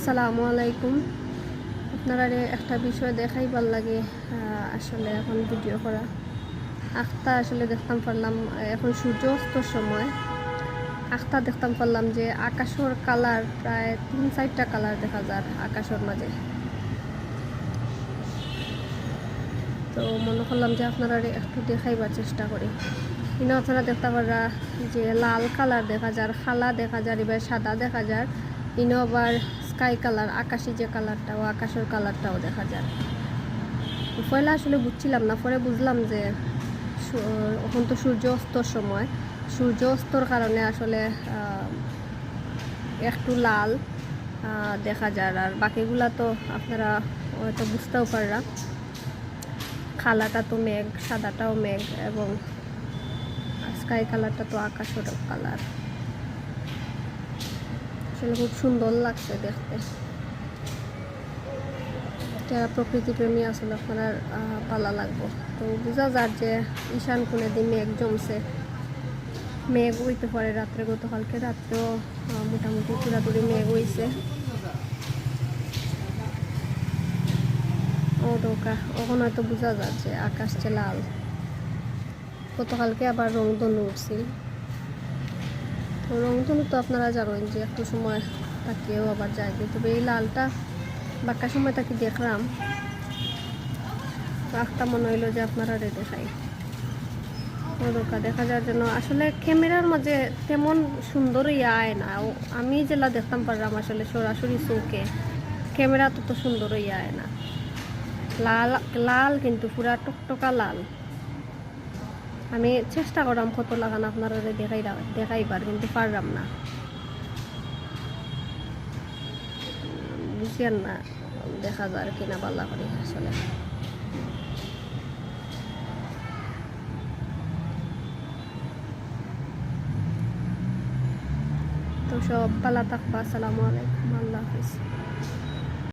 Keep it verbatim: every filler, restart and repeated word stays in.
আসসালামু আলাইকুম। আপনারারে একটা বিষয় দেখাইবার লাগি, আহ, আসলে এখন ভিডিও করা। আখতা আসলে দেখতাম পারলাম, আহ, এখন সূর্য অস্তর সময়। আখতা দেখতাম পারলাম যে আকাশর কালার, প্রায় তিন চাইরটা কালার দেখা যার আকাশর মাঝে। তো মনে করলাম যে আপনারারে একটু দেখাইবার চেষ্টা করি। ইনো আপনারা দেখতা পাররা যে লাল কালার দেখা যার, কালা দেখা যার, এবার সাদা দেখা যার। ইনো আবার স্কাই কালার, আকাশি যে কালারটা, ও আকাশর কালারটাও দেখা যার। তো পয়লা আসলে বুঝছিলাম না, পরে বুঝলাম যে সু-, এখন তো সূর্য অস্তর সময়, সূর্য অস্তর কারণে আসলে, আহ, একটু লাল, আহ, দেখা যার। আর বাকিগুলা তো আপনারা হয়তো বুঝতেও পাররা, কালাটা তো মেঘ, সাদাটাও মেঘ, এবং স্কাই কালারটা তো আকাশর কালার। আসলে খুব সুন্দর লাগছে দেখতে। যারা প্রকৃতিপ্রেমী আছেন, আপনারার, আহ, ভালা লাগবো। তো বুঝা যার যে ঈশান কোণেদি মেঘ জমছে, মেঘ অইতে পারে রাত্রে, গতকালকে রাত্রেও, আহ, মোটামুটি পুরাপুরি মেঘ অইছে। ও দোকা, অখন হয়তো বুঝা যার যে আকাশ যে লাল। গতকালকে আবার রংধনু উঠছিল। তো রংধনু তো আপনারা জানেন যে একটু সময় থাকিও আবার যায়, কিন্তু এই লালটা বাক্কা সময় থাকি দেখলাম, তো আখতা মনে হইলো যে আপনারারে দেখাই। ও দোকা দেখা যার জন্য আসলে ক্যামেরার মাঝে তেমন সুন্দর ইয়া আয় না। ও, আমি যেলা দেখতাম পারলাম আসলে সরাসরি চোখে, ক্যামেরা তত সুন্দর ইয়া আয় না। লাল, লাল কিন্তু পুরা টকটকা লাল। আমি চেষ্টা করলাম কত লাখান আপনারারে দেখাই, দেখাইবার, কিন্তু পারলাম না। বুঝিয়ার না, দেখা যার কিনা ভালা করি আসলে। তো সব ভালা থাকবা, আসসালামু আলাইকুম, আল্লাহ হাফিজ।